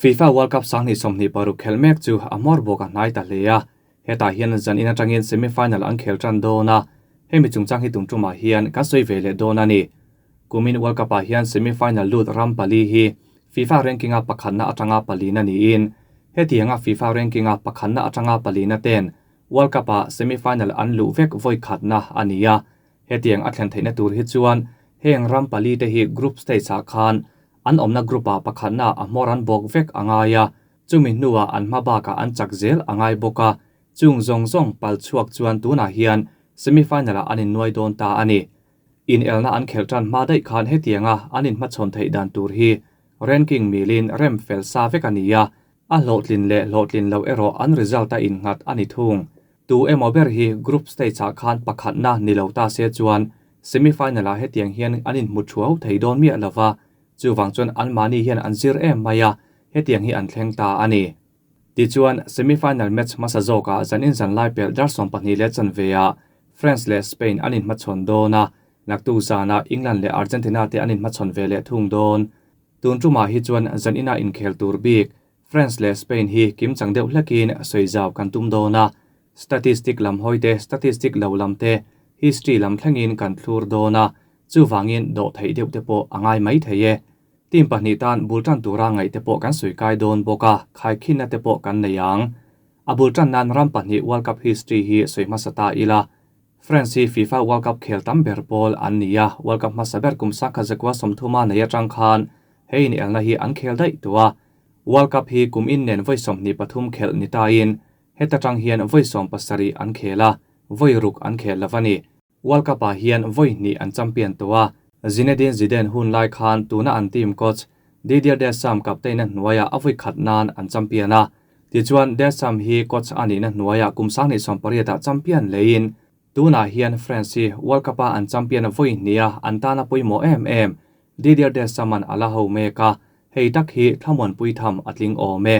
FIFA World Cup 2026 khelh mek chu a hmawr bawk a hnai ta hle a, hetah hian zanin atangin semi-final an khel tan dawn a, hemi chungchang hi tum tumah hian kan sawi ve leh dawn a ni. Kumin World Cup ah hian semi-final lut ram pali hi FIFA ranking-a pakhatna atanga palina niin, hetianga FIFA ranking-a pakhatna atanga palina ten World Cup-ah semi-final an luh vek vawi khatna a ni a. Hetiang a thlen theihna tur hi chuan heng ram pali te hi group stage-ah khan an awmna group-ah pakhatna a hmawr an bawk vek a ngai a, chumi hnuah an hma bakah an chak zel a ngai bawk a, chung zawng zawng pal chhuak chuan tunah hian semi-final-ah an innuai dawn ta a ni. Inelna an khelh tan hma daih khan hetianga an inhmachhawn theih dan tur hi ranking milin rem fel sa vek a ni a, a hlawhtlin leh hlawhtlin loh erawh an result a innghat a ni thung. Tu emaw ber hi group stage-ah khan pakhatna ni lo ta se chuan semi-final-ah hetiang hian an inhmu thuau thei dawn miah lo va, chuvang chuan anmahni hian an zir em mai a, hetiang hi an thleng ta a ni. Tichuan, semi-final match hmasa zawkah zanin zan lai pelh dar 12 leh chanveah France leh Spain an inhmachhawn dawn a, naktuk zanah England leh Argentina te an inhmachhawn ve leh thung dawn. Tun tumah hi chuan zanina inkhel tur bik France leh Spain hi kim chang deuh hlekin sawi zau kan tum dawn a, statistic lam hawi te, statistic lo lam te, history lam thlengin kan thlur dawn a, chuvangin dawh theih deuh te pawh a ngai mai thei e. Team pahnih tan bul tan tura ngaih te pawh kan sawi kai dawn bawk a, khaikhinna te pawh kan nei ang. A bul tan nan ram pahnih World Cup history hi sawi hmasa ta ila. France hi FIFA World Cup khel tam ber pawl an ni a, World Cup hmasa ber kum sangkha zakua sawmthuma nei atang khan he inelna hi an khel daih tawh a. World Cup hi kum in nen vawi 23 khelh ni tain heta tang hian vawi 17 an khel a, vawi ruk an khel lo a ni. World Cup ah hian vawi hnih an champion tawh a, Zinedine Zidane hun lai khan tuna an team coach Didier Deschamps captain-a hnuaiah a vawi khat nan an champion a. Tichuan, Deschamps hi coach a nihna hnuaiah kum 2018 ah champion leiin tunah hian France hi World Cup-a an champion vawi hnih a an tana pawimawh em em Didier Deschamps-a'n a la ho mek a, hei tak hi thlamuanpui tham a tling awm e.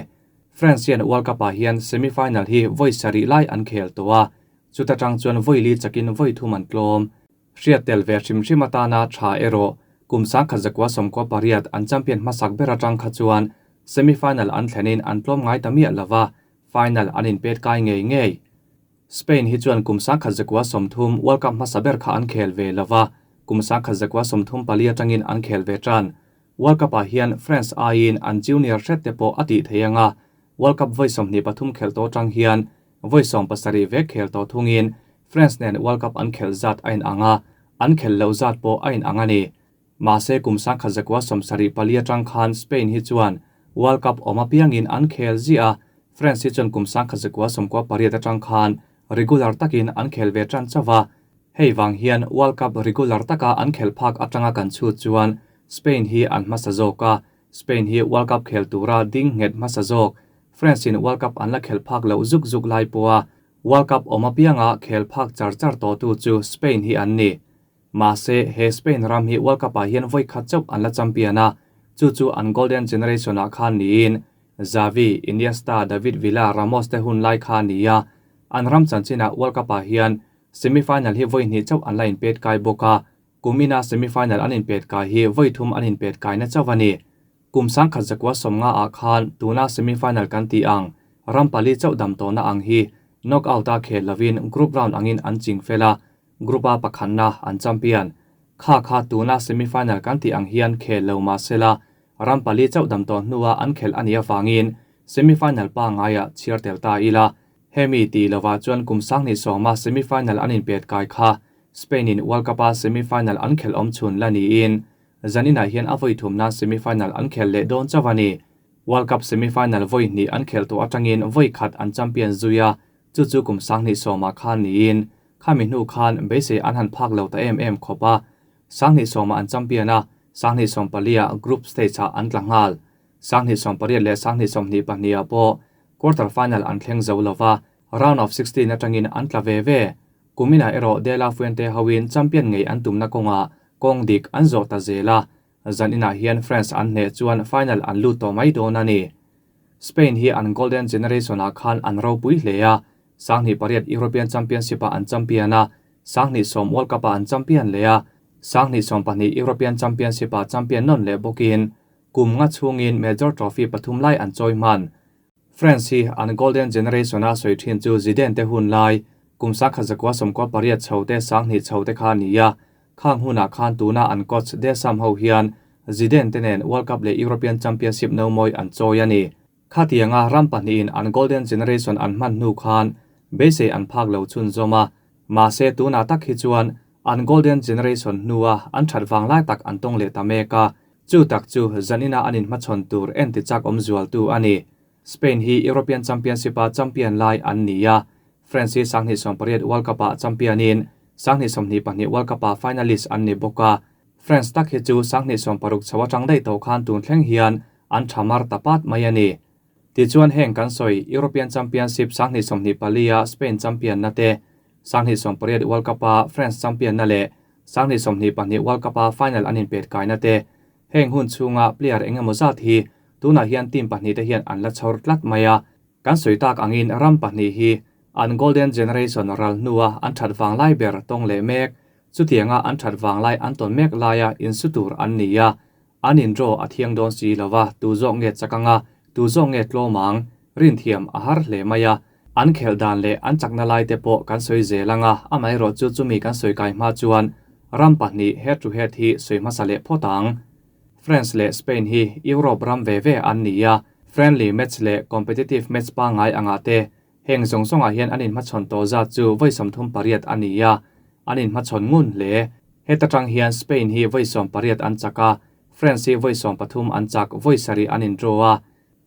France hian World Cup-ah hian semi-final hi vawi sarih lai an khel tawh a, chuta tang chuan vawi li chakin vawi thum an tlawm. Hriat tel ve hrim hrim atana tha erawh kum 1998 an champion hmasak ber atang kha chuan semi-final an thlenin an tlawm ngai ta miah lo va, final an inpet kai ngei ngei. Spain hi chuan kum 1930 World Cup hmasa ber kha an khel ve lo va, kum 1934 atangin an khel ve tan. World Cup-ah hian France aiin an junior hret te pawh a tih thei anga, World Cup vawi 23 khel tawh atang hian vawi 70 vek khel tawh thungin France nen World Cup an khelh zat a inang a, an khelh loh zat pawh a inang a ni. Mahse kum 1974 atang khan Spain hi chuan World Cup awm apiangin an khel ziah a, France hi chuan kum 1998 atang khan regular takin an khel ve tan chauh a. Hei vang hian World Cup regular taka an khelh phak atanga kan chhut chuan Spain hi an hmasa zawk a, Spain hi World Cup khel tura ding nghet hmasa zawk. France in World Cup an la khelh phak loh zuk zuk lai pawha World Cup awm apianga khel phak char char tawh tu chu Spain hi an ni. Mahse, he Spain ram hi World Cup-ah hian vawi khat chauh an la champion a, chu chu an golden generation-ah khan niin Xavi, Iniesta, David Villa, Ramos te hun lai kha a ni a, an ram chanchinah World Cup-ah hian semi-final hi vawi hnih chauh an la inpet kai bawk a, kumina semi-final an inpet kai hi vawi thum an inpet kaina chauh a ni. Kum 1950 ah khan tuna semi-final kan tih ang ram pali chauh dam tawhna ang hi knockout-a khel lovin group round angin an ching fel a, Group A pakhatna an champion. Kha kha tuna semi-final kan tih ang hian khel lo mah sela, ram pali chauh dam tawh hnua an khelh a nih avangin semi-final pangaiah chhiar tel ta ila. Hemi tih lovah chuan kum 2010 a semi-final an inpet kai kha Spain in World Cup a semi-final an khelh awm chhun la niin zaninah hian a vawi thumna semi-final an khel leh dawn chauh a ni. World Cup semi-final vawi hnih an khelh tawh atangin vawi khat an champion zui a, chu chu kum 2010 ah khan niin khami hnu khan beisei an han phak lo ta em em khawp a, 2010 ah an champion a, 2014 ah group stage ah an tla nghal. 2018 leh 2022 ah pawh quarter final an thleng zo lo va, round of 16 atangin an tla ve ve. Kumina erawh De La Fuente hoin champion ngei an tumna kawngah kawng dik an zawh ta zel a, zaninah hian France an hneh chuan final an lut tawh mai dawn a ni. Spain hi an golden generation ah khan an ropui hle a, 2008 European Championship ah an champion a, 2010 World Cup ah an champion leh a, 2012 European Championship ah champion nawn leh bawkin. Kum nga chhungin major trophy pathum lai an chawi hman. France hi an golden generation a sawi thin chu Zidane te hun lai, kum 1998 chho te 2000 chho te kha a ni a. Khang hunah khan tuna an coach Deschamps ho hian Zidane te nen World Cup leh European Championship no mawi an chawi a ni. Khatianga ram pahnihin an golden generation an hman hnu khan beisei an phak lo chhunzawm a, mahse tunah tak hi chuan an golden generation hnua an that vang lai tak an tawng leh ta mek a, chu tak chu zanina an inhmachhawn tur enti chak awm zualtu a ni. Spain hi European Championship-a champion lai an ni a, France hi 2018 World Cup-ah champion-in 2022 World Cup-ah finalist an ni bawk a. France tak hi chu 2016 chho atang daih tawh khan tun thleng hian an tha mar ta pat mai a ni. Tichuan heng kan sawi European Championship 2024-a Spain champion na te, 2018 World Cup-a France champion na leh 2022 World Cup-a final an inpet kaina te, heng hun chhunga player eng emaw zat hi tunah hian team pahnih te hian an la chhawr tlat mai a. Kan sawi tak angin ram pahnih hi an golden generation ral hnua an that vang lai ber tawng leh mek. Chutianga an that vang lai an tawn mek laia insu tur an ni a, an indraw a thiang dawn si lova tu zawk nge chak anga tu zawk nge tlawm ang, rinthiam a har hle mai a. An khelh dan leh an chakna lai te pawh kan sawi zel anga amaherawh chu chumi kan sawi kai hma chuan ram pahnih head to head hi sawi hmasa leh phawt ang. France leh Spain hi Europe ram ve ve an ni a, friendly match leh competitive match pangngai angah te heng zawng zawngah hian an inhmachhawn tawh zat chu vawi 38 a ni a, an inhmachhawn ngun hle. Heta tang hian Spain hi vawi 18 an chak a, France hi vawi 13 an chak, vawi sarih an indraw a.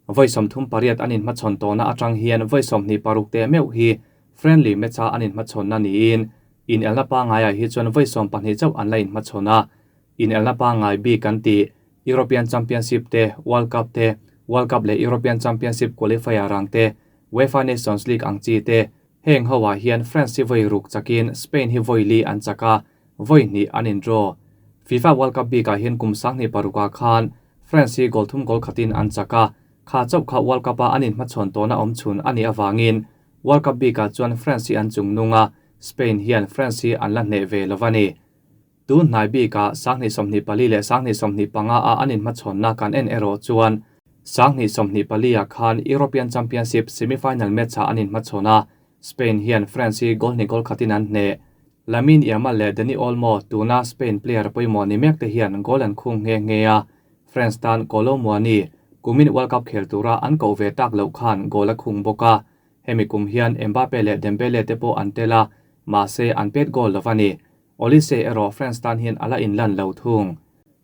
Vawi 38 an inhmachhawn tawhna atang hian vawi 26 te meuh hi friendly match-a an inhmachhawnna niin, inelna pangngaiah hi chuan vawi 12 chauh an la inhmachhawn a. Inelna pangngai bik kan tih European Championship te, World Cup te, World Cup leh European Championship qualifier ang te, UEFA Nations League ang chi te, heng hoah hian France hi vawi ruk chakin Spain hi vawi li an chak a, vawi hnih an indraw. FIFA World Cup bikah hian kum 2006ah khan France hi goal thum goal khatin an chak a, kha chauh kha World Cup-a an inhmachhawn tawhna awm chhun a nih avangin World Cup bikah chuan France hi an chung nung a, Spain hian France hi an la hneh ve lo a ni. Tun hnai bikah 2024 leh 2025 a an inhmachhawnna kan en erawh chuan 2024 ah khan European Championship semi-final match-ah an inhmachhawn a, Spain hian France hi goal hnih goal khatin an hneh. Lamine Yamal leh Dani Olmo tuna Spain player pawimawh ni mek te hian goal an khung nghe nghe a, France tan Kolo Muani kumin World Cup khel tura an koh ve tak loh khan goal a khung bawk a, hemi kum hian Mbappe leh Dembele te pawh an tel a, mahse an pet goal lo a ni. Olise erawh France tan hian a la inlan lo thung.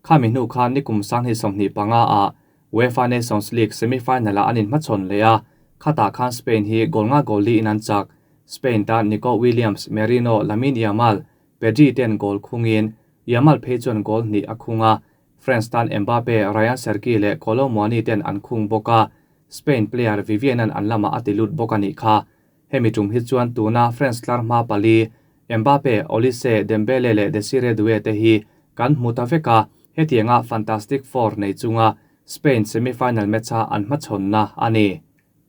Khami hnu khan nikum 2025 ah UEFA Nations League semi-final ah an inhmachhawn leh a, khatah khan Spain hi goal nga goal li in an chak. Spain tan Nico Williams, Merino, Lamine Yamal, Pedri ten goal khungin Yamal phei chuan goal hnih a khung a, France tan Mbappe, Rayan Cherki leh Kolo Muani ten an khung bawk a, Spain player Vivian-a'n an lamah a ti lut bawk a nih kha. Hemi tum hi chuan tuna France tlar hma pali, Mbappe, Olise, Dembele leh Desire Doue te hi kan hmu ta vek a, hetianga Fantastic Four nei chunga Spain semi-final match-a an hmachhawnna a ni.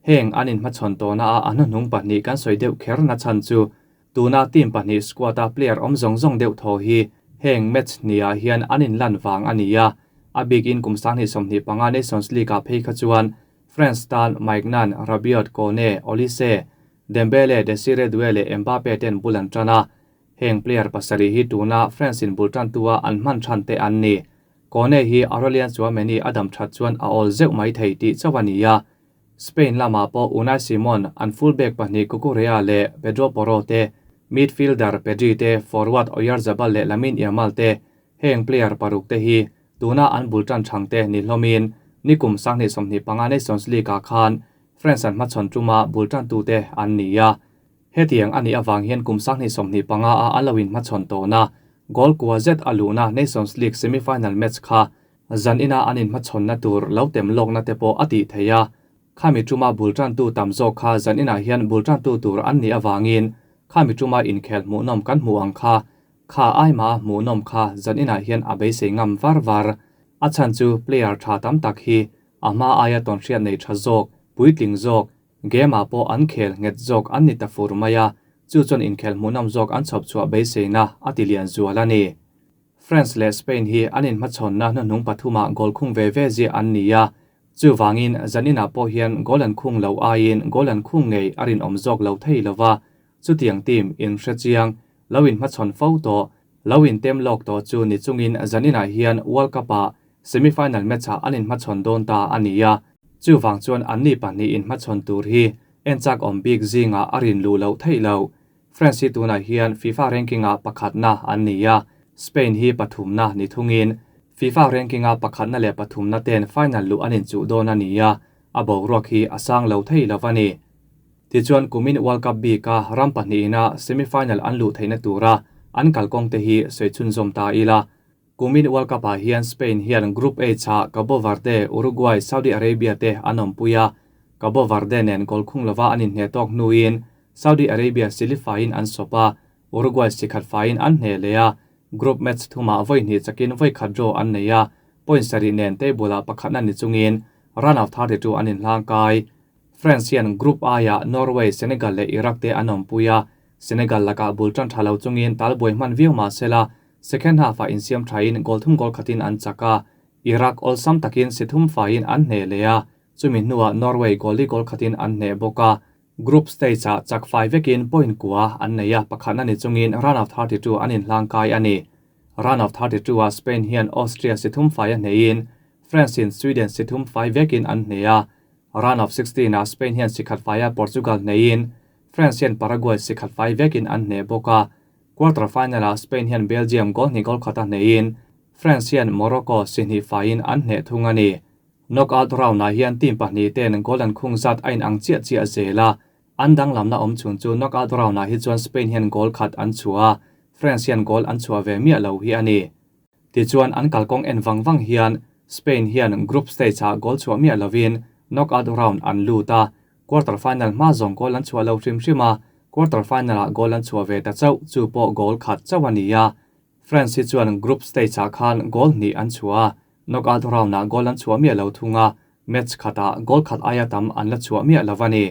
Heng an inhmachhawn tawhna a a hnuhnung pahnih kan sawi deuh kher na chhan chu tuna team pahnih squad-a player awm zawng zawng deuh thaw hi heng match hniah hian an inlan vang a ni a, a bikin kum 2025 Nations League-ah phei kha chuan France tan Maignan, Rabiot, Kone, Olise, Dembele, Desire Doue leh Mbappe ten bul an tan a, heng player pasarih hi tuna France in bul tantua an hman than te an ni. Kone hi Aurelien Tchouameni a dam that chuan a awl zeuh mai thei tih chauh a ni a. Spain lamah pawh Unai Simon, an fullback pahnih Cucurella leh Pedro Porro te, midfielder Pedri te, forward Oyarzabal leh Lamine Yamal te, heng player paruk te hi tuna an bul tan thang te ni hlawmin nikum 2025 Nations League-ah khan France an hmachhawn tuma bul tantute an ni a. Hetiang a nih avang hian kum 2025 a an lo inhmachhawn tawhna goal kua zet a luhna Nations League semi-final match kha zanina an inhmachhawnna tur lo tem lawkna te pawh a tih thei a. Khami tuma bul tantu tam zawk kha zanina hian bul tantu tur an nih avangin khami tuma inkhel hmuhnawm kan hmu ang kha kha ai ma hmuhnawm kha zanina hian a beisei ngam var var. A chhan chu player tha tam tak hi a hma aia tawn hriat nei tha zawk, puitling zawk, game ah pawh an khel nghet zawk an ni ta fur mai a, chu chuan inkhel hmuhnawm zawk an chhawp chhuah beiseina a ti lian zual a ni. France leh Spain hi an inhmachhawnna hnuhnung pathumah goal khung ve ve ziah an ni a, chuvangin zaninah pawh hian goal an khung lo aiin goal an khung ngei a rinawm zawk lo thei lo va, chutiang team inhre chiang lo inhmachhawn fo tawh, lo intem lawk tawh chu ni chungin zaninah hian World Cup-ah semi-final match-ah an inhmachhawn dawn ta a ni a, chuvang chuan anni pahnih inhmachhawn tur hi en chak awm bik zingah a rin luh loh theih loh. France hi tunah hian FIFA ranking-ah pakhatna an ni a, Spain hi pathumna ni thungin FIFA ranking-a pakhatna leh pathumna ten final luh an inchuh dawn a ni a, a boruak hi a sang lo thei lo a ni. Tichuan kumin World Cup bika ram pahnihina semi-final an luh theihna tura an kalkawng te hi sawi chhunzawm ta ila. Kumin World Cup-ah hian Spain hian Group H-ah Cabo Verde, Uruguay, Saudi Arabia te an awmpui a, Cabo Verde nen goal khung lova an inhneh tawk hnuin Saudi Arabia sili faiin an sawp a, Uruguay sikhat faiin an hneh leh a, group match thumah vawi hnih chakin vawi khat draw an nei a, point sarih nen table-ah pakhatna ni chungin round of 32 an inhlang kai. France hian Group I-ah Norway, Senegal leh Iraq te an awmpui a, Senegal lakah bul tan tha lo chungin talbuai hman viau mah sela, second half-ah insiam thain goal thum goal khatin an chak a, Iraq awlsam takin si thum faiin an hneh leh a, chumi hnuah Norway goal li goal khatin an hneh bawk a. Group stage-ah chak fai vekin point kua an nei a, pakhatna ni chungin round of 32 an inhlang kai a ni. Round of 32-ah Spain hian Austria si thum fai a hnehin France-in Sweden si thum fai vekin an hneh a. Round of 16-ah Spain hian si khat faia Portugal hnehin France hian Paraguay si khat fai vekin an hneh bawk a. Quarter final-ah Spain hian Belgium goal hnih goal khata hnehin France hian Morocco si hnih faiin an hneh thung a ni. Knockout round-ah hian team pahnih ten goal an khung zat a inang chiah chiah zel a, an danglamna awm chhun chu knockout round-ah hi chuan Spain hian goal khat an chhuah a, France hian goal an chhuah ve miah lo hi a ni. Tichuan an kalkawng en vang vang hian Spain hian group stage-ah goal chhuah miah lovin knockout round an lut a, quarter final hma zawng goal an chhuah lo hrim hrim a, quarter final-ah goal an chhuah ve ta chauh, chu pawh goal khat chauh a ni a. France hi chuan group stage-ah khan goal hnih an chhuah a, knockout round-ah goal an chhuah miah lo thung a, match khatah goal khat aia tam an la chhuah miah lo a ni.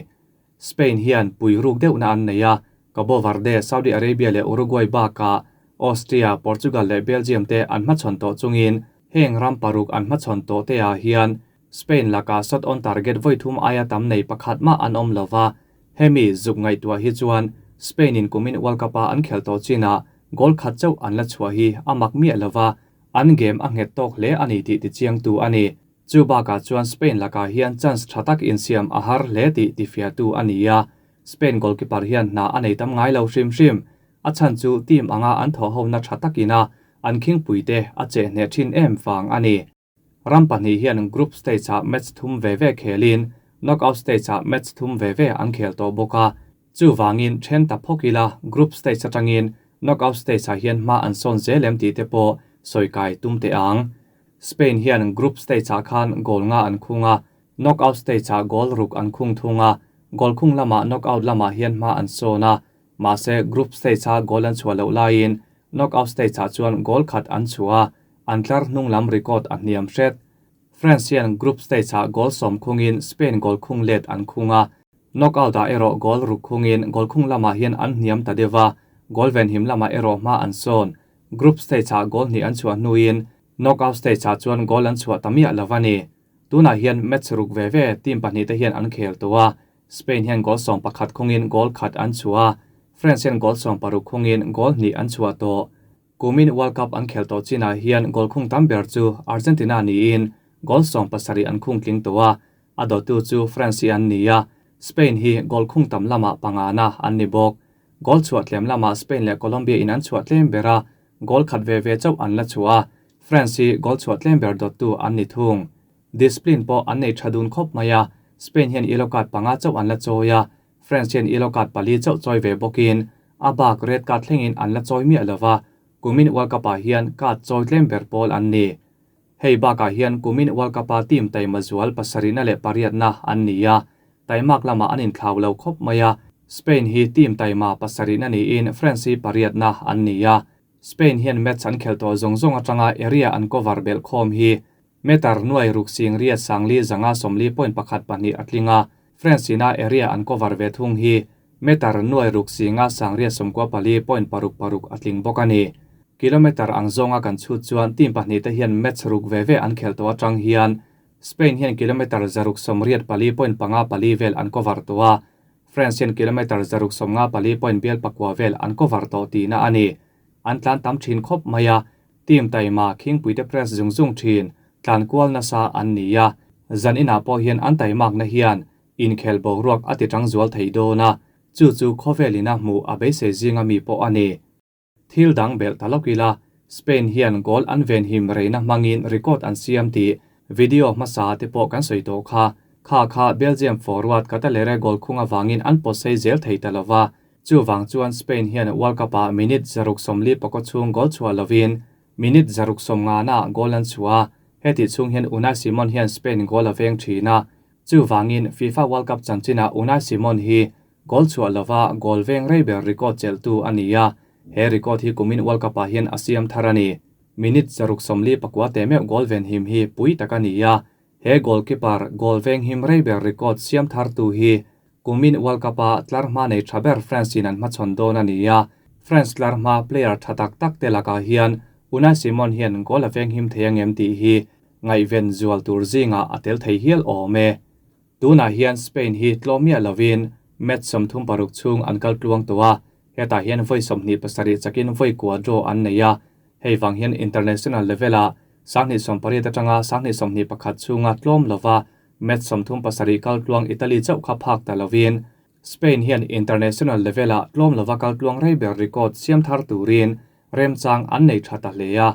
Spain hian pui ruk deuhna an nei a, Cabo Verde, Saudi Arabia leh Uruguay bakah Austria, Portugal leh Belgium te an hmachhawn tawh chungin heng ram paruk an hmachhawn tawh te ah hian Spain lakah shot on target vawi thum aia tam nei pakhat mah an awm lo va, hemi zuk ngaihtuah hi chuan Spain in kumin World Cup a an khelh tawh chinah goal khat chauh an la chhuah hi a mak miah lo va, an game a nghet tawk hle a ni tih tichiangtu a ni. Chu bakah chuan Spain lakah hian chance tha tak insiam a har hle tih tifiahtu a ni a, Spain goalkeeper hian hna a nei tam ngai lo hrim hrim. A chhan chu team anga an thawhhona tha takina an khingpuite a cheh hneh thin em vang a ni. Ram pahnih hian group stage-ah match thum ve ve khelin knockout stage-ah match thum ve ve an khel tawh bawk a. Chuvangin then ta phawk ila group stage atangin knockout stage-ah hian hma an sawn zel em tih te pawh sawi kai tum teh ang. Spain hian group stage-ah khan goal nga an khung a, knockout stage-ah goal ruk an khung thung a, goal khung lamah knockout lamah hian hma an sawn a, mahse group stage-a goal an chhuah loh laiin knockout stage-ah chuan goal khat an chhuah a, an tlar hnung lam record a hniam hret. France hian group stage-ah goal sawm khungin Spain goal khung let an khung a, knockout-ah erawh goal ruk khungin goal khung lamah hian an hniam ta deuh a, goal venhim lamah erawh hma an sawn. Group stage-ah goal hnih an chhuah hnuin knockout stage-ah chuan goal an chhuah ta miah lo a ni. Tunah hian match ruk ve ve team pahnih te hian an khel tawh a, Spain hian goal 11 khungin goal khat an chhuah a, France hian goal 16 khungin goal hnih an chhuah tawh. Kumin World Cup an khel tawh chinah hian goal khung tam ber chu Argentina niin goal 70 an khung tling tawh a, a dawttu chu France hi an ni a, Spain hi goal khung tam lamah pangana an ni bawk. Goal chhuah tlem lamah Spain leh Colombia in an chhuah tlem ber a, goal khat ve ve chauh an la chhuah a, France hi goal chhuah tlem ber dawttu an ni thung. Discipline pawh an nei tha dun khawp mai a, Spain hian yellow card panga chauh an la chawi a, France hian yellow card pali chauh chawi ve bawkin a bak red card thlengin an la chawi miah lo va, kumin World Cup-ah hian card chawi tlem ber pawl an ni. Hei bakah hian kumin World Cup-a team taima zual pasarihna leh pariatna an ni a, taimak lamah an inthlau lo khawp mai a, Spain hi team taima pasarihna niin France hi pariatna an ni a, Spain hian match an khelh tawh zawng zawng atanga area an cover belh khawm hi meter nuai ruk sing riat sangli zanga 40.12 a tling a, France ina area an cover ve thung hi meter nuai ruk singa sangriat 94.66 a tling bawk a ni. Kilometre ang zawnga kan chhut chuan team pahnihte hian match ruk ve ve an khelh tawh atang hian Spain hian kilometre 684.54 vel an cover tawh a, France hian kilometre 654.4 vel an cover tawh tihna a ni. An tlan tam thin khawp mai a, team taima khingpuite press zung zung thin tlan kual nasa an ni a, zan inah pawh hian an taimakna hian inkhel boruak a ti tang zual thei dawn a, chu chu khawvelin a hmuh a beisei zinga mi pawh a ni. Thil dang belh ta lawk ila, Spain hian goal an venhim reina hmangin record an siam tih video hmasa te pawh kan sawi tawh kha. Kha kha Belgium forward Katalere goal khung avangin an pawt sei zel thei ta lova, chuvang chuan Spain hian World Cup-ah minute 644 chhung goal chhuah lovin minute 650 ah goal an chhuah a, hetih chhung hian Unai Simon hian Spain goal a veng thin a, chuvangin FIFA World Cup chanchinah Unai Simon hi Goal chhuah lova goal veng rei ber record chelhtu a ni a, he record hi kumin World Cup ah hian a siam thar a ni. Minute 649 teh meuh goal venhim hi pui tak a ni a, he goalkeeper goal venghim rei ber record siam thartu hi kumin World Cup a tlar hma nei tha ber France in an hmachhawn dawn a ni a, France tlar hma player tha tak tak te lakah hian Unai Simon hian goal a venghim thei angem tih hi ngaihven zual tur zingah a tel thei hial awm e. Tunah hian Spain hi tlawm miah lovin match 36 chhung an kal tluang tawh a, hetah hian vawi 27 chakin vawi kua draw an nei a, hei vang hian international level-ah 2018 atanga 2021 chhunga tlawm lova match 37 kal tluang Italy chauh kha phak ta lovin Spain hian international level-ah tlawm lova kal tluang rei ber record siam thar turin remchang an nei tha ta hle a,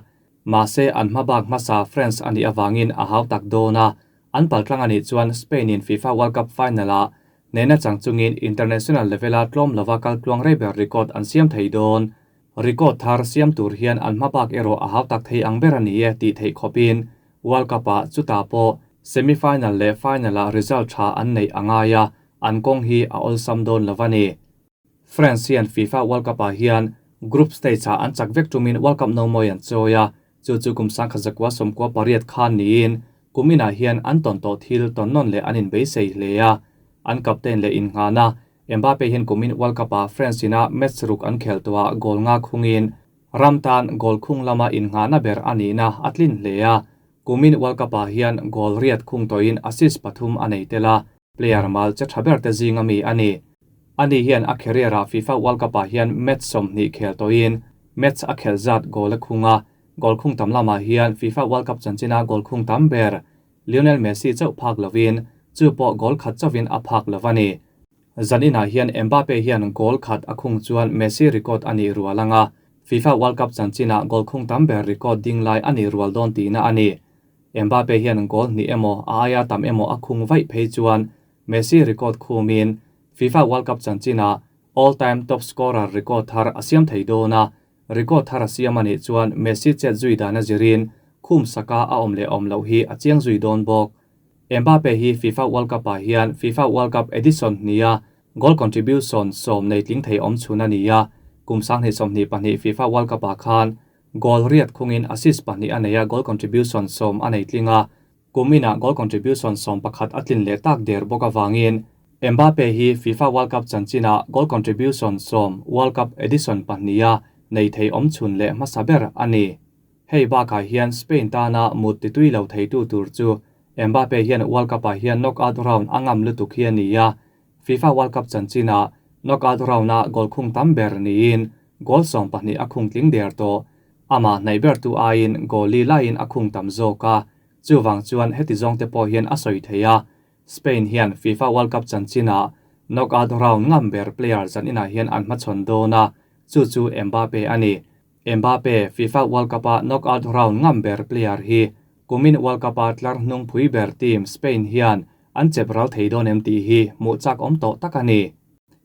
mahse an hmabak hmasa France a nih avangin a hau tak dawn a, an paltlang a nih chuan Spain in FIFA World Cup final-ah hnehna chang chungin international level-a tlawm lova kal tluang rei ber record an siam thei dawn. Record thar siam tur hian an hmabak erawh a hau tak thei ang ber a ni e tih theih khawpin World Cup-ah chutah pawh semi-final leh final-ah result tha an neih a ngai a, an kawng hi a awlsam dawn lo a ni. France hian FIFA World Cup-ah hian group stage-ah an chak vek tumin World Cup no mawi an chawi a, chu chu kum 1998 khan niin kuminah hian an tawn tawh thil tawn nawn leh an inbeisei hle a, an captain leh innghahna Mbappe hian kumin World Cup-ah France ina match ruk an khel tawhah goal nga khungin ram tan goal khung lama innghahna ber a nihna a tlin hle a, kumin World Cup-ah hian goal riat khung tawhin assist pathum a nei tel a, player mal che tha ber te zinga mi a ni. Ani hian a career-ah FIFA World Cup-ah hian match 20 khel tawhin match a khel zat goal a khung a, goal khung tam lamah hian FIFA World Cup chanchina goal khung tam ber Lionel Messi chauh phak lovin chu pawh goal khat chauhin a phak lo a ni. Zaninah hian Mbappe hian goal khat a khung chuan Messi record a nih rual anga FIFA World Cup chanchina goal khung tam ber record ding lai a nih rual dawn tihna a ni. Mbappe hian goal hnih emaw a aia tam emaw a khung vaih phei chuan Messi record khumin FIFA World Cup chanchina all-time top scorer record thar a siam thei dawn a, record thar a siam a nih chuan Messi chet zui dan a zirin khum saka a awm leh awm loh hi a chiang zui dawn bawk. Mbappe hi FIFA World Cup-ah hian FIFA World Cup edition hnia goal contribution 10 nei tling thei awm chhun a ni a, kum 2022 FIFA World Cup-ah khan goal riat khungin assist pahnih a nei a, goal contribution 10 a nei tling a, kumina goal contribution 11 a tlin leh tak der bawk awangin Mbappe hi FIFA World Cup chanchina goal contribution 10 World Cup edition pahnia nei thei awm chhun leh hmasa ber a ni. Hei bakah hian Spain tana mut titui lo theitu tur chu Mbappe hian World Cup-ah hian knockout round a ngam lutuk hi a ni a, FIFA World Cup chanchina knockout round-a goal khung tam ber niin goal 12 a khung tling der tawh. Ama hnaih ber tu aiin goal li laiin a khung tam zawk a, chuwang chuan heti zawng te pawh hian a sawi thei a. Spain hian FIFA World Cup chanchina knockout round ngam ber player zaninah hian an hmachhawn dawn a, chu chu Mbappe a ni. Mbappe FIFA World Cup-a knockout round ngam ber player hi kumin World Cup-a tlar hnung phui ber team Spain hian an chep ral thei dawn em tih hi hmuh chak awm tawh tak a ni.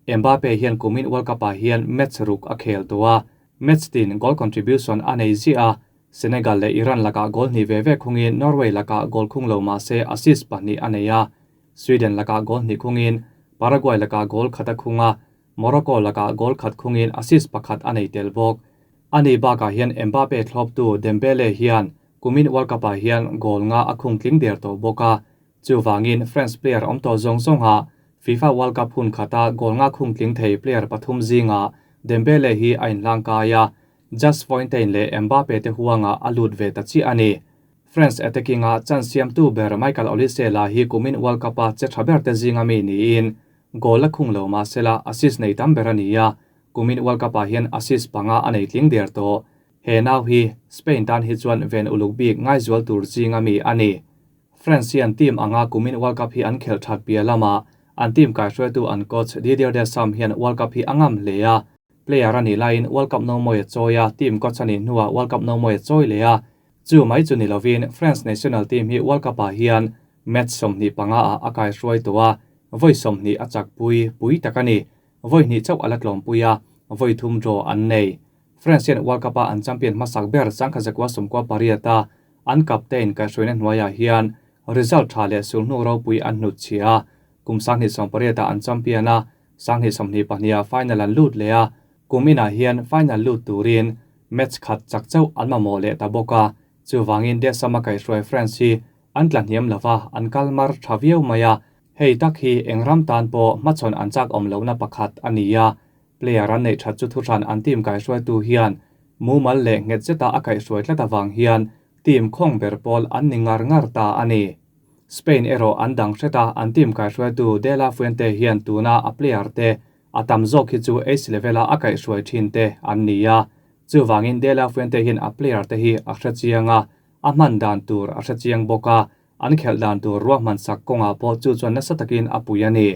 Mbappe hian kumin World Cup-ah hian match ruk a khel tawh a, match tin goal contribution a nei ziah a, Senegal leh Iran lakah goal hnih ve ve khungin Norway lakah goal khung lo mah se assist pahnih a nei a, Sweden lakah goal hnih khungin Paraguay lakah goal khat a khung a, Morocco lakah goal khat khungin assist pakhat a nei tel bawk. Ani bakah hian Mbappe thlawptu Dembele hian kumin World Cup-ah hian goal nga a khung tling der tawh bawk a, chuwangin France player awm tawh zawng zawnga FIFA World Cup hun khata goal nga khung tling thei player pathum zinga Dembele hi a inhlang kai a. Just Fontaine leh Mbappe te huangah a lut ve ta chiah a ni. France attacking-a chance siamtu ber Michael Olise lah hi kumin World Cup-a che tha ber te zinga mi niin goal a khung lo mah sela assist nei tam ber a ni a, kumin World Cup-ah hian assist panga a nei tling der tawh. He nau hi Spain tan hi chuan ven uluk bik ngaizual tur zinga mi a ni. France hian team anga kumin World Cup hi an khelh that piah lamah an team kaihruaitu an coach Didier Deschamps hian World Cup hi a ngam hle a, player a nih laiin World Cup no mawi a chawi a, team coach a nih hnuah World Cup no mawi a chawi leh a. Chu mai chu ni lovin France national team hi World Cup ah hian match 25 ah a kaihruai tawh a, vawi 20 a chakpui pui tak a ni. Vawi hnih chauh a la tlawmpui a, vawi thum draw an nei. France hian World Cup-a an champion hmasak ber sangkha zakua 98 a an captain kaihhruaina hnuaiah hian result tha leh sulhnu ropui an hnut chhia a, kum 2018 ah an champion a, 2022 ah final an lut leh a, kum inah hian final lut turin match khat chak chauh an mamawh leh ta bawk a, chuvangin Desama kaihhruai France hi an tla hniam lova an kal mar tha viau mai a, hei tak hi eng ram tan pawh hmachhawn an chak awm lohna pakhat a ni a. Player an neih that chu thuhran an team kaihhruaitu hian mumal leh nghet zeta a kaihhruai tlat avang hian team khawng ber pawl an ni ngar ngar ta a ni. Spain erawh an dang hret a, an team kaihhruaitu De La Fuente hian tuna a player te a tam zawk hi chu ace level a a kaihhruai thin te an ni a. Chuvangin De La Fuente hian a player te hi a hre chiang a, a hman dan tur a hre chiang bawk a, an khelh dan tur ruahman sak kawngah pawh chu chuan nasa takin a pui a ni.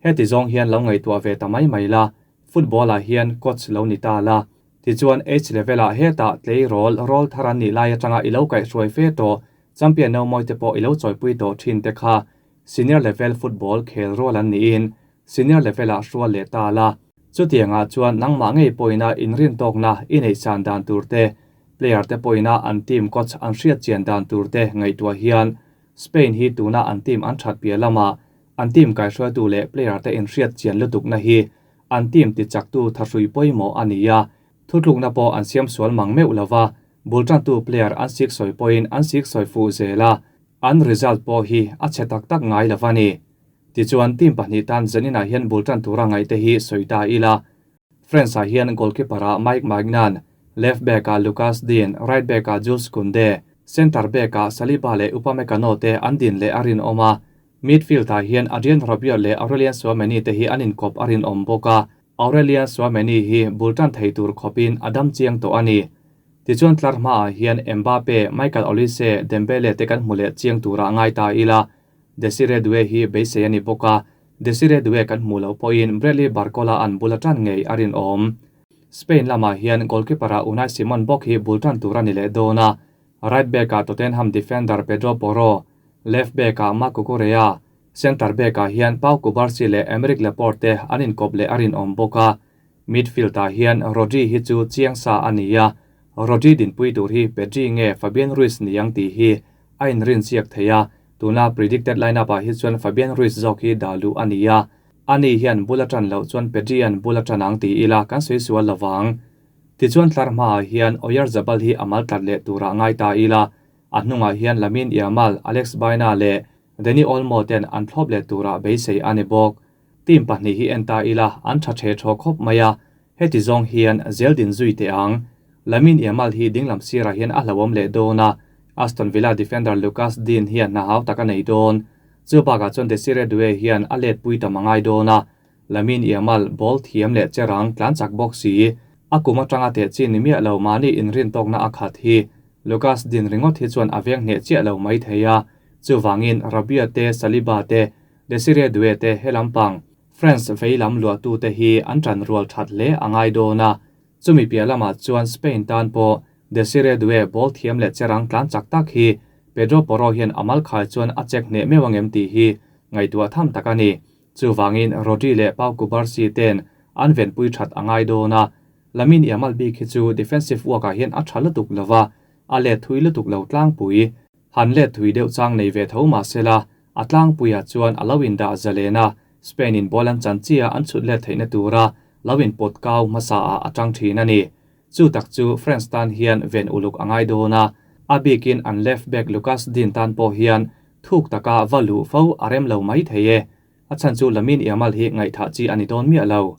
Heti zawng hian lo ngaihtuah ve ta mai mai la, football-ah hian coach lo ni ta la. Tichuan H level-ah hetah tleirawl rawl thar an nih lai atanga i lo kaihhruai fe tawh, champion no mawi te pawh i lo chawipui tawh thin te kha senior level football khel rual an niin senior level-ah hrual leh ta la. Chutiangah chuan nangmah ngei pawhina inrintawkna i neihsan dan tur te, player te pawhina an team coach an hriat chian dan tur te ngaihtuah hian Spain hi tuna an team an that piah lamah an team kaihruaitu leh player te inhriat chian lutukna hi an team tichaktu thahrui pawimawh a ni a, thutlukna pawh an siam sual mang meuh lova, bul tantu player an sik sawi pawhin an sik sawi fuh zel a, an result pawh hi a chhe tak tak ngai lova ni. Tichuan team pahnih tan zaninah hian bul tan tura ngaihte hi sawi ta ila. France-ah hian goalkeeper-ah Mike Maignan, left back-ah Lucas Digne, right back-ah Jules Kounde, centre back-ah Saliba leh Upamecano te an din leh a rinawm a. Midfield-ah hian Adrien Rabiot leh Aurelien Tchouameni te hi an inkawp a rinawm bawk a, Aurelien Tchouameni hi bul tan thei tur khawpin a dam chiang tawh a ni. Tichuan tlar hmaah hian Mbappe, Michael Olise, Dembele te kan hmu leh chiang turah ngai ta ila, Desiree Doue hi beisei a ni bawk a, Desiree Doue kan hmuh loh pawhin Bradley Barcola an bul a tan ngei a rinawm. Spain lamah hian goalkeeper-ah Unai Simon bawk hi bul tan tur a ni leh dawn a, right back-ah Tottenham defender Pedro Porro, left back-ah Marc Cucurella, centre back-ah hian Pau Cubarsi leh Aymeric Laporte te an inkawp leh a rinawm bawk a. Midfield-ah hian Rodri hi chu chiang sa a ni a, Rodri dinpui tur hi Pedri nge Fabian Ruiz ni ang tih hi a inrinsiak thei a, tuna predicted lineup-ah hi chuan Fabian Ruiz zawk hi dah luh a ni a, ani hian bul a tan loh chuan Pedri-a'n bul a tan ang ti ila kan sawi sual lo vang. Tichuan tlar hmaah hian Oyarzabal hi a mal tlat leh turah ngai ta ila, a hnungah hian Lamine Yamal, Alex Baena leh Dani Olmo ten an thlawp leh turah beisei a ni bawk. Team pahnih hi en ta ila an tha the thaw khawp mai a, heti zawng hian zel din zui teh ang. Lamine Yamal hi dinglam sirah hian a hlauhawm leh dawn a, Aston Villa defender Lucas Digne hian hna hau tak a nei dawn. Chu bakah chuan Desiree Doue hian a let pui tam a ngai dawn a, Lamine Yamal ball thiam leh cherang tlan chak bawk si, a kum atanga teh chi ni miah lo mahni inrintawkna a khat hi Lucas Digne ringawt hi chuan a veng hneh chiah lo mai thei a, chuvangin Rabiot te Saliba te Desiree Doue te he lampang France vei lam luahtute hi an tan rual that hle a ngai dawn a, chumi piah lamah chuan Spain tan pawh Desiree Doue ball thiam leh cherang tlan chak tak hi Pedro Porro hian a mal khai chuan a check hneh meuh angem tih hi ngaihtuah tham tak a ni. Chuvangin Rodri leh Pau Cubarsi ten an venpui that a ngai dawn a, Lamine Yamal bik hi chu defensive work ah hian a tha lutuk lova, a let thui lutuk lo tlangpui. Han let thui deuh chang nei ve tho mahsela, a tlangpuiah chuan a lo indah zalen a, Spain in ball an chan chiah an chhut let theihna tura lo inpawt kau hmasa ah a tang thin a ni. Chu tak chu France tan hian ven uluk a ngai dawn a, a bikin an left back Lucas Digne tan pawh hian thuk taka va luh fo a rem lo mai thei e. A chhan chu Lamine Yamal hi ngaihthah chi a ni dawn miah lo.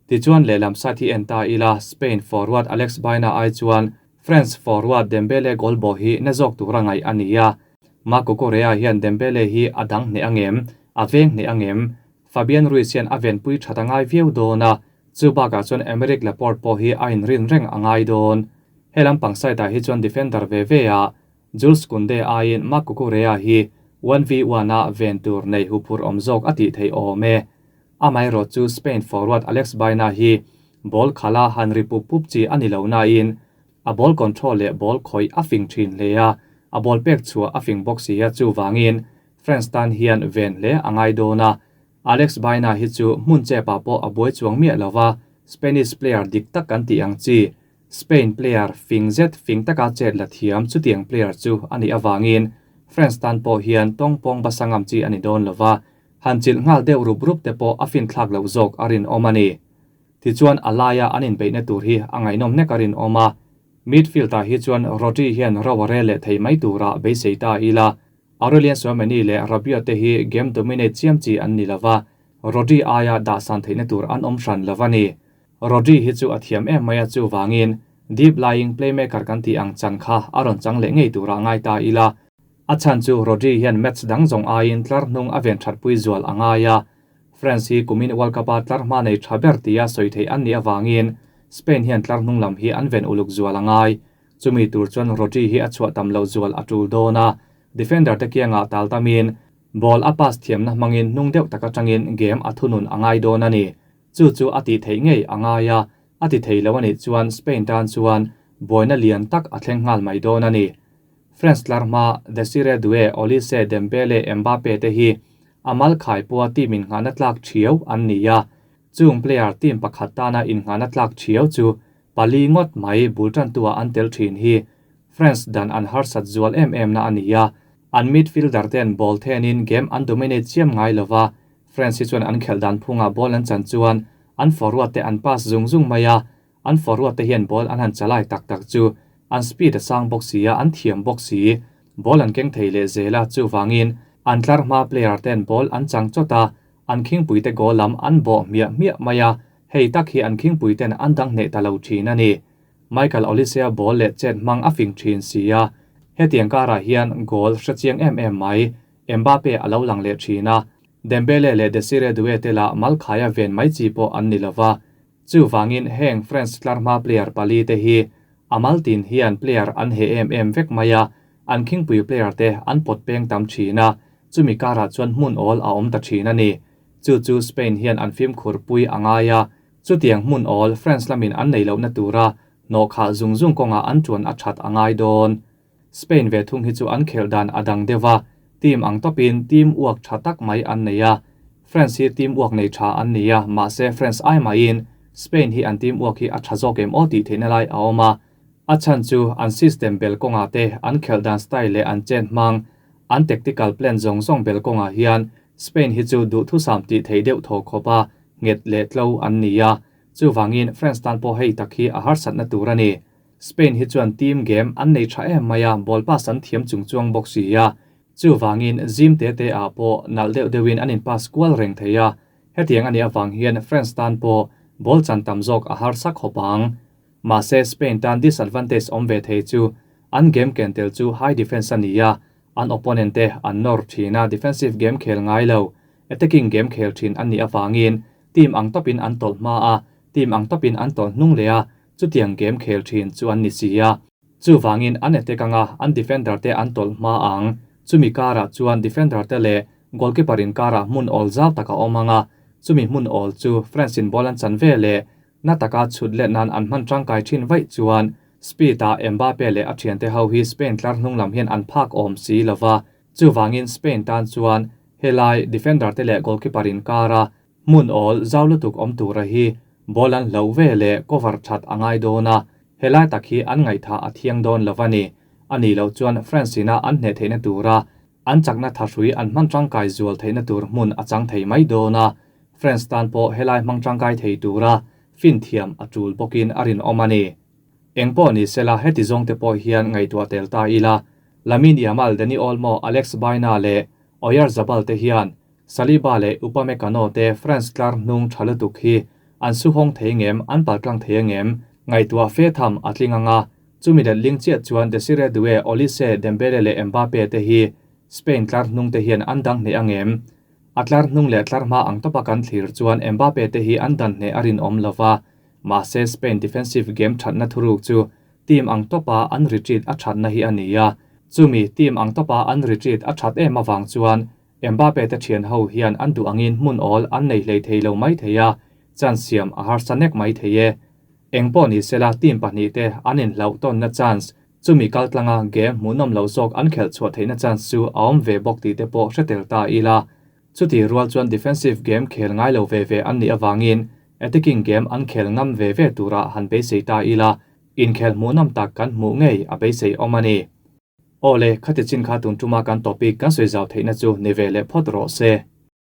Tichuan lehlam side hi en ta ila, Spain forward Alex Baena ai chuan France forward Dembele goal bawh hi na zawk tura ngaih a ni a. Marc Cucurella hian Dembele hi a dang hneh angem? A veng hneh angem? Fabian Ruiz hian a venpui that a ngai viau dawn a, chu bakah chuan Aymeric Laporte pawh hi a inrin reng a ngai dawn. He lampang side ah hi chuan defender ve ve a, Jules Kounde aiin Marc Cucurella hi 1v1 a ven tur nei huphurh awm zawk a tih theih awm e. Amaherawh chu Spain forward Alex Baena hi ball khala han ri pup pup chi a ni lo nain a ball control leh ball khawih a fing thin hle a, a ball pek chhuah a fing bawk si a chuvangin France tan hian ven hle a ngai dawn a. Alex Baena hi chu hmun chepah pawh a buai chuang miah lo va, Spanish player dik tak kan tih ang chi Spain player fing zet fing taka chet la thiam chutiang player chu a nih avangin France tan pawh hian tawngpawng basa ngam chi a ni dawn lo va, han chilh nghal deuh rup rup te pawh a finthlak loh zawk a rinawm a ni. Tichuan a laia an inbeihna tur hi a ngaihnawm nek a rinawm a, midfield ah hi chuan Rodri hian ro a rel leh thei mai turah beisei ta ila, Aurelien Tchouameni leh Rabiot te hi game dominate chiam chi an ni lo va, Rodri aia dahsan theihna tur an awm hran lo a ni. Rodri hi chu a thiam em mai a chuvangin deep lying playmaker kan tih ang chan kha a rawn chang leh ngei turah ngai ta ila. A chhan chu Rodri hian match dang zawng aiin tlar hnung a ven that pui zual a ngai a. France hi kumin World Cup-a tlar hma nei tha ber tia sawi theih an nih avangin Spain hian tlar hnung lam hi an ven uluk zual a ngai. Chumi tur chuan Rodri hi a chhuah tam loh zual a tul dawn a. Defender te kiangah tal tamin ball a pass thiamna hmangin hnung deuh tak atangin game a thunun a ngai dawn a ni. Chu chu a tih theih ngei a ngai a, a ti thei lo a nih chuan Spain tan chuan buaina lian tak a thleng nghal mai dawn a ni. France tlar hma Desire Doue, Olise, Dembele, Mbappe te hi a mal khaipua team innghahna tlak thiau an ni a, chung player team pakhat tana innghahna tlak thiau chu pali ngawt mai bul tantua an tel thin hi France dan an harsat zual em em na a ni a, an midfielder ten ball thenin game an dominate chiam ngai lova, France hi chuan an khelh dan phungah ball an chan chuan an forward te an pass zung zung mai a, an forward te hian ball an han chalai tak tak chu an speed a sang bawk si a, an thiam bawk si. Ball an keng thei leh zel a, chuvangin an tlar hma player ten ball an chang chawt a, an khingpui te goal lam an bawh hmiah hmiah mai a, hei tak hi an khingpui ten an dang hneh ta lo thin a ni. Michael Olise-a ball leh chet hmang a fing thin si a, hetiang karah hian goal hre chiang em em mai. Mbappe a lo lang leh thin a, Dembele leh Desire Doue te lah malkhaia ven mai chi pawh an ni lova. Chuvangin heng France tlarhma player pali te hi a maltin hian player an he em em vek mai a, an khingpui player te an pawt peng tam thin a, chumi karah chuan hmun awl a awm ta thin a ni. Chu chu Spain hian an fimkhur pui a ngai a, chutiang hmun awl France lamin an nei lohna tura hnawhkhah zung zung kawngah an tuan a that a ngai dawn. Spain ve thung hi chu an khelh dan a dang deuh a, team ang tawpin team uak tha tak mai an nei a. France hi team uak nei tha an ni a, mahse France ai mahin Spain hi an team uak hi a tha zawk em aw tih theihna lai a awm a. A chhan chu an system bel kawngah te, an khelh dan style leh an chen hmang, an tactical plan zawng zawng bel kawngah hian Spain hi chu duhthusam tih theih deuh thaw khawp a nghet leh tlo an ni a. Chuvangin France tan pawh hei tak hi a harsatna tur a ni. Spain hi chuan team game an nei tha em mai a, ball pass an thiam chung chuang bawk si a. Chuvangin zim te te ah pawh nalh deuh deuhin an in pass kual reng thei a. Hetiang a nih avang hian France tan pawh ball chan tam zawk a harsa khawp ang. Mahse Spain tan disadvantage awm ve thei chu an game ken tel chu high defence a ni a, an opponent te an nawr thin a, defensive game khel ngai lo, attacking game khel thin an nih avangin team ang tawpin an tawlh hma a, team ang tawpin an tawlh hnung leh a, Chutiang game khel thin chu an ni si a. Chuvangin an attack anga an defender te an tawlh hma ang. Chumi karah chuan defender te leh goalkeeper inkarah hmun awl zau tak a awm ang a, chumi hmun awl chu France in ball an chan ve leh na taka chhut let nan an hman tangkai thin vaih chuan speed ah Mbappe leh a thiante ho hi Spain tlar hnung lam hian an phak awm si lova. Chuvangin Spain tan chuan helai defender te leh goalkeeper inkara Hmun awl zau lutuk awm tura hi ball an hloh ve leh cover that a ngai dawn a, helai tak hi an ngaihthah a thiang dawn lo a ni. A nih loh chuan France ina an hneh theihna tura an chakna thahrui an hman tangkai zual theihna tur hmun a chang thei mai dawn a, France tan pawh helai hmang tangkai thei tura fin thiam a tul bawkin a rinawm a ni. Engpawh ni sela heti zawngte pawh hian ngaihtuah tel ta ila, Lamine Yamal, Dani Olmo, Alex Baena leh Oyarzabal te hian Saliba leh Upamecano te France tlar hnung tha lutuk hi An su hawng thei ngem, an paltlang thei angem? Ngaihtuah fe tham a tling ang a, chumi let ling chiah chuan Desiree Doué, Olise, Dembele leh Mbappe te hi Spain tlar hnung te hian an dang hneh angem? A tlar hnung leh tlar hma ang tawpa kan thlir chuan Mbappe te hi an dan hneh a rinawm lo va, mahse Spain defensive game thatna thuruk chu team ang tawpa an retreat a thatna hi a ni a, chumi team ang tawpa an retreat a that em avang chuan Mbappe te thian ho hian an duh angin hmun awl an nei hlei thei lo mai thei a, chance siam a harsa nek mai thei e. Eng pawh ni sela team pahnihte an inhlauh tawnna chance, chumi kaltlanga game hmuhnawm lo zawk an khelh chhuah theihna chance chu a awm ve bawk tih te pawh hre tel ta ila. Chuti rual chuan defensive game khel ngai lo ve ve an nih avangin attacking game an khel ngam ve ve turah han beisei ta ila, inkhel hmuhnawm tak kan hmuh ngei a beisei awm a ni. Aw le, khati chin kha tun tuma kan topic kan sawi zau theihna chu ni ve leh phawt rawh se.